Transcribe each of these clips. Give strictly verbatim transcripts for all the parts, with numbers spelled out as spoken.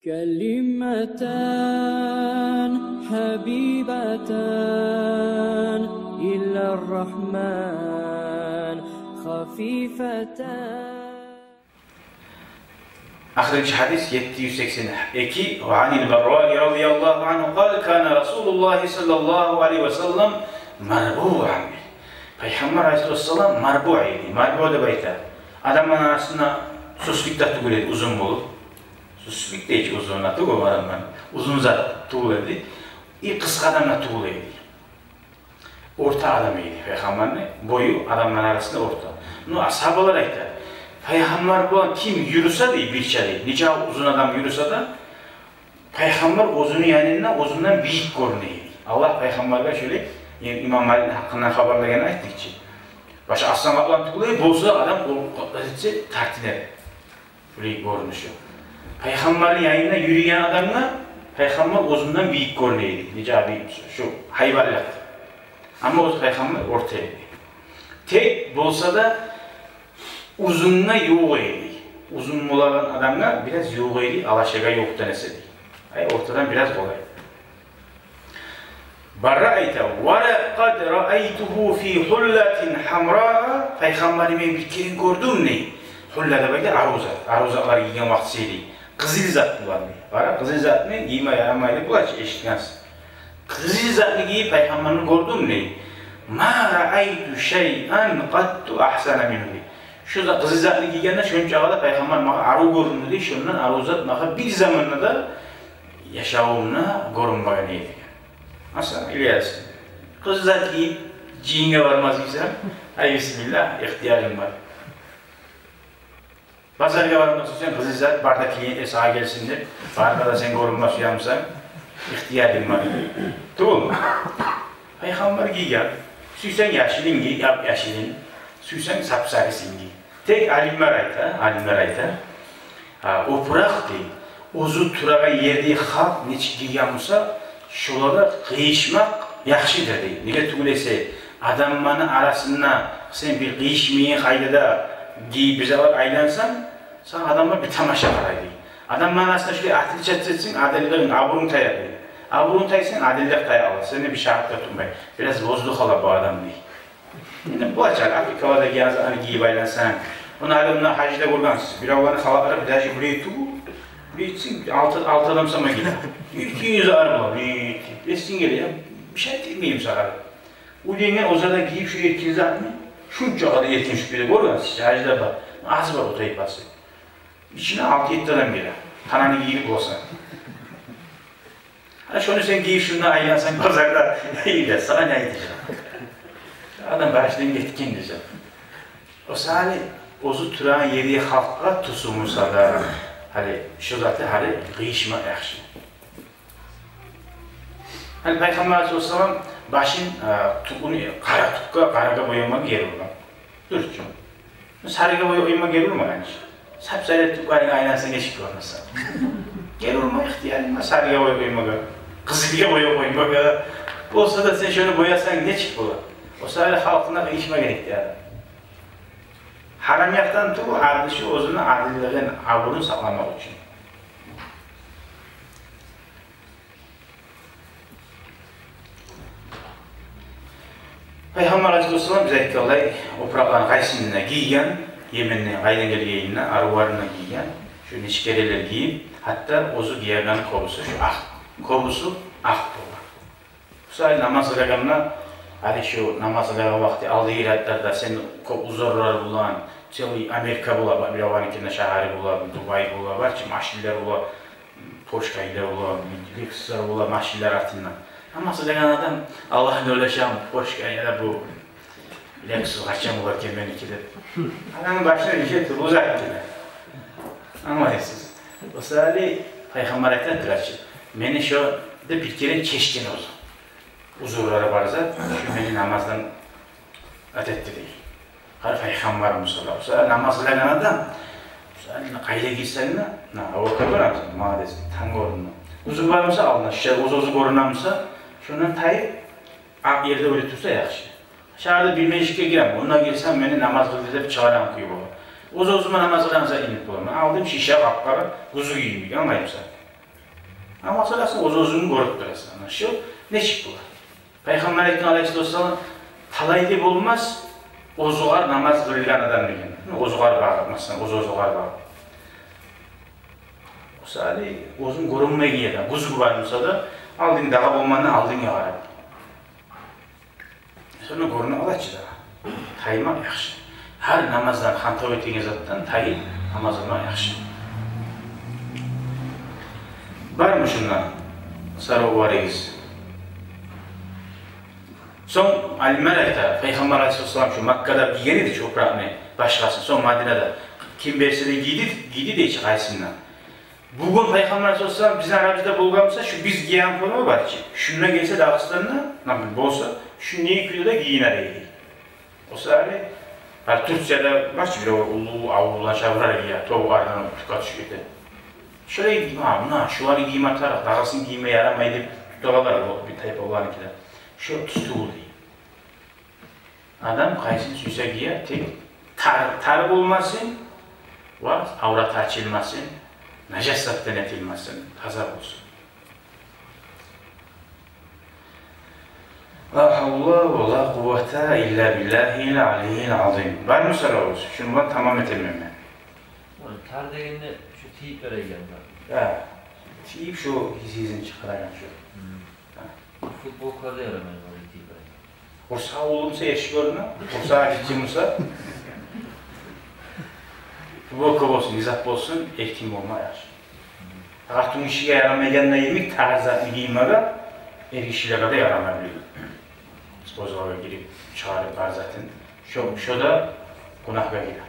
كلمتان حبيبتان إلى الرحمن خفيفتان. Ахырынчы гьадис, етти юз сексен эки. وعن البراء رضي الله عنه قال: كان رسول الله صلى الله عليه وسلم مربوعا. Пайхаммар алайгьиссалам марбуъ эди. Марбуъ деп айта, адамланы арасында сюйсюнлюк де тюгюл эди, узун болуп. Сюйсюнлюк де гьеч узун да тюгюл адамланы, узун зат тюгюл эди. И къысгъа адам да тюгюл эди. Орта адам эди пайхаммарны бою, адамланы арасында орта. Ну, асгьабалар айта, пайхаммар булан ким юрюсе де, бирче де, нече узун адам юрюсе де, пайхаммар оьзюню янында оьзюнден бийик гёрюне эди. Аллагь пайхаммаргъа шолай, э, имам Алини гьакъындан хабарлагъанын айтдыкъ чы. Башы арслан къаплан тюгюл эди, болса да адам къоркъуп къаплан этсе, тартынар эди. Булай гёрюнюшю. Пайхаммарны янында юрюген адамгъа пайхаммар оьзюнден бийик гёрюне эди. Нече бийик буса, шу гьайбатлыкъ. Амма оьзю пайхаммар орта эди. Тек болса да узунгъа ювукъ эди. Узун болагъан адамгъа бираз ювукъ эди, алашагъа ювукъдан эсе дей. Ай, ортадан бираз къолай. Барра айта: ولقد رأيته في حلة حمراء. Пайхаммарны мен бир керен гёрдюм дей. Гьулла деп айта арив зат. Арив затлар гийген вакътиси дей. Къызыл зат булан дей. Къара, къызыл затны гийме ярамай деп бола чы, эшитгенсиз. Къызыл затны гийип пайхаммарны гёрдюм дей. ما رأيت شيئا قط أحسن منه дей. Шу за-, къызыл затны гийгенде шончакъы да пайхаммар магъа арив гёрюндю дей. Шондан арив зат магъа бир заманда да яшавумда гёрюнмеген эди деген. Масала, Ильяс, къызыл зат гийип, жыйынгъа барма сюйсенг, ай, бисмилла, ихтиярынг бар. Базаргъа барма сюйсенг, къызыл зат, бар да клиентлер сагъа гелсин деп, барда да сен гёрюнме сюе бусанг, ихтиярынг бар. Тюгюлмю? Пайхаммар гийген. Сюйсенг яшылын гий, яп-яшылын. Сюйсенг сап-сарысын гий. Тек алимлер айта, алимлер айта, а, опуракъ дей, оьзю турагъан ерде халкъ нечик гийген буса, шолагъа къыйышмакъ яхшыдыр дей. Неге тюгюл эсе, адамланы арасында сен бир къыйышмайгъан къайдада гийип бир затлар айлансанг, сагъа адамлар бир тамаша къарай дей. Адамланы арасында шулай отличаться этсенг, адиллигинг, абурунг тая дей. Абурунг тайса, адиллик тая, сени бир шартгъа тутмай. Бираз воздух ала бу адам дей. Энни бола чы, африкаларда гийген затны гийип айлансанг. Ону гьали муна гьажда гёргенсиз. Биревлени халатлары даже булай тюгюл, булай этсенг, алты, алты адам сама геле. Эркин юзю ар бола, булай этип. Эсинге геле, я, бир шей тиемей сагъа. Уьйренген оьзю де гийип шу эркин затны, шунчакъы да эркин шо кюйде гёргенсиз, гьажда бар. Аз бар о тайпасы. Ичине алты-етти адам гире. Тананы гийип болса. Гьали шону сен гийип шунда айлансанг базарда, эй, сагъа не айтажакъ? Адам башындан гетген дежек. О саялы оьзю турагъан ерде халкъгъа тюсю буса да, гьали шо затны гьали къыйышма яхшы. Гьали Пайхаммар алайгьиссалам башын, э, тюкню къара тюкге, къарагъа боямагъа гери ургъан. Дюр чю. Сарыгъа боя-, боямагъа гери урмагъан чы. Сап-сары этип къарагъа айлансанг, нечик гёрюнесен? Гери урма ихтиярынг бар сарыгъа боя-, боямагъа, къызылгъа боя-, боямагъа. Болса да сен шону боясанг, нечик бола? О саялы халкъына къыйышма герек дей адам. Гьарам якъдан тюгюл, ардышы оьзюню адиллигин, абурун сакъламакъ учун. Пайхаммар алайгьиссалам бизге айтгъанлай, опуракъланы къайсын да гийген, Йеменни къайдан гелгенин де, аривлерин де гийген, шо нече керенлер гийип, гьатта оьзю гиеген кёбюсю шо акъ, кёбюсю акъ болгъан. Мисал, намаз къылагъанда, гьали шо намаз къылагъан вакъти алда геле атларда сен кёп узурлар булан, целый Америка бола, бир аваникинде шагьары бола, Дубай бола, бар чы машинлер бола, Поршкайлар бола, Лексуслар бола, машинлер артында. Намаз къылагъан адам Аллагьны ойлашамы, Поршка яда бу Лексус къачан болар экен меники деп. Адамны башына нече тюрлю зат геле. Англайсыз. О саялы Пайхаммар айтып тура чы, мени шо деп бир керен чечген оьзю. Узурлары бар зат, шо мени намаздан оьтетди дей. Гьар Пайхаммар буса да, буса намаз къылагъан адам, буса къайда гирсенг де, на, о кёрюнсе, молодец, танг гёрюнме. Узур бар буса алдында, шо оьз-оьзю гёрюне буса, шондан тайып, акъ ерде оьтюп турса яхшы. Шагьарда бир межитге гирем, онда гирсем мени намаз къылды деп чыгъарагъан кюй бола. Оьз-оьзюме намаз къылагъан зат йимик бола. Мен алдым шиша къап-къара, гюзю йимик, англаймысан? Амма сорасанг, оьз-оьзюнгню гёрюп турасан. Ана шо нечик бола? Пайхаммар айтгъан, алайгьиссалату вассалам, талайлы болмас оьзюгер намаз къылгъан адам деген. Оьзюгер багъып, масала, оьз-оьзюгер багъып. Масала, оьзюнг гёрюнмейген ерден, гюзгю бар буса да, алдынгдагъы болмагъанда алдынга къарап. Шонда гёрюне ала чы да. Таймакъ яхшы. Гьар намаздан, хантав этеген затдан тайып намаз къылмакъ яхшы. Бармы шунда сорав барыгъыз? Сонг алимлер айта, Пайхаммар алайгьиссалату вассалам шу Маккада гийген эди чу опуракъны башгъасын. Сонг Мадинада ким берсе де гийди, гийди дей чи къайсын да. Бугюн Пайхаммар алайгьиссалату вассалам бизин арабызда болгъан буса, шу биз гийген форма бар чы, шунда гелсе Дагъыстанда, например, болса, шу не кюйде де гийинер эди. Масала, гьали Турцияда бар чы бир уллу аврулар, шабрар гие, тов ардан тюкге тюшюп гете. Шолай, гьа, муна шуланы гийме тарыкъ, дагъысын гийме ярамай деп тутагъанлар, о бир тайпа оланыки де. Шо тюз тюгюл дей. Адам къайсын сюйсе гие, тек тар, тар болмасын, ва аврат ачылмасын, нажас затдан этилмесин, таза болсун. Ла гьавла ва ла къуввата илла биллагьил алиййил азим. Бармы соравугъуз? Шуну булан тамам этемен мен. Ону тар дегенде шу тийип береген бар. Гьа, тийип шу гьисин чыгъарагъан шу. Гьа. Футболкалар да ярамай, ону тийип береген. Къурсагъы уллу буса, эрши гёрюне, къурсагъы гиччи буса, футболка болсун, не зат болсун, эркин болма яхшы. Къатынгишиге ярамайгъанда йимик тар затны гиймеге эргишилеге де ярамай биле. Спортзалгъа гирип, чыгъарып бар затын. Шо, шо да гюнагьгъа гире.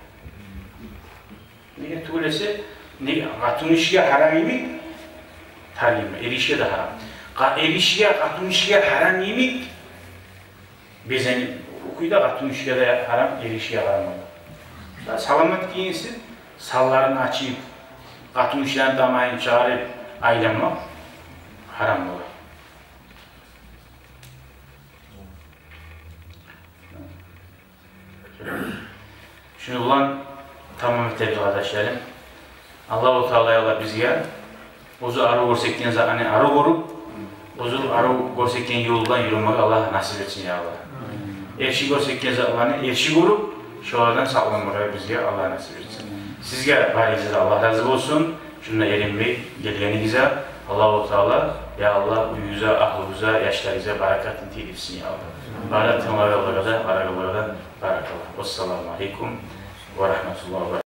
Неге тюгюл эсе, не, къатынгишиге гьарам йимик тар гийме, эргишиге де гьарам. Къа-, эргишиге, къатынгишиге гьарам йимик безени, о кюйде къатынгишиге де гьарам, эргишиге гьарам бола. Шо саламат гийинсин, санларын ачып, къатынгишилени тамайын чыгъарып айланмакъ гьарам бола. Шуну булан тамам этебиз, къардашларым. Аллагьу Таала, я Аллагь, бизге оьзю арив гёрсетген затланы арив гёрюп, оьзю арив гёрсетген ёлдан юрюмеге Аллагь насип этсин, я Аллагь. Эрши гёрсетген затланы эрши гёрюп, шолардан сакъланмагъа бизге Аллагь насип этсин. Сизге барыгъызгъа да Аллагь рази болсун. Шунда эринмей гелгенигизге Аллагьу Таала, я Аллагь, уьюгюзге, агьлюгюзге, яшларыгъызгъа баракатын тийдирсин, я Аллагь. Бары тынглагъанлагъа да, къарагъанлагъа да баракалла. Вассаламу алейкум ва рагьматуллагьи ва баракатугь.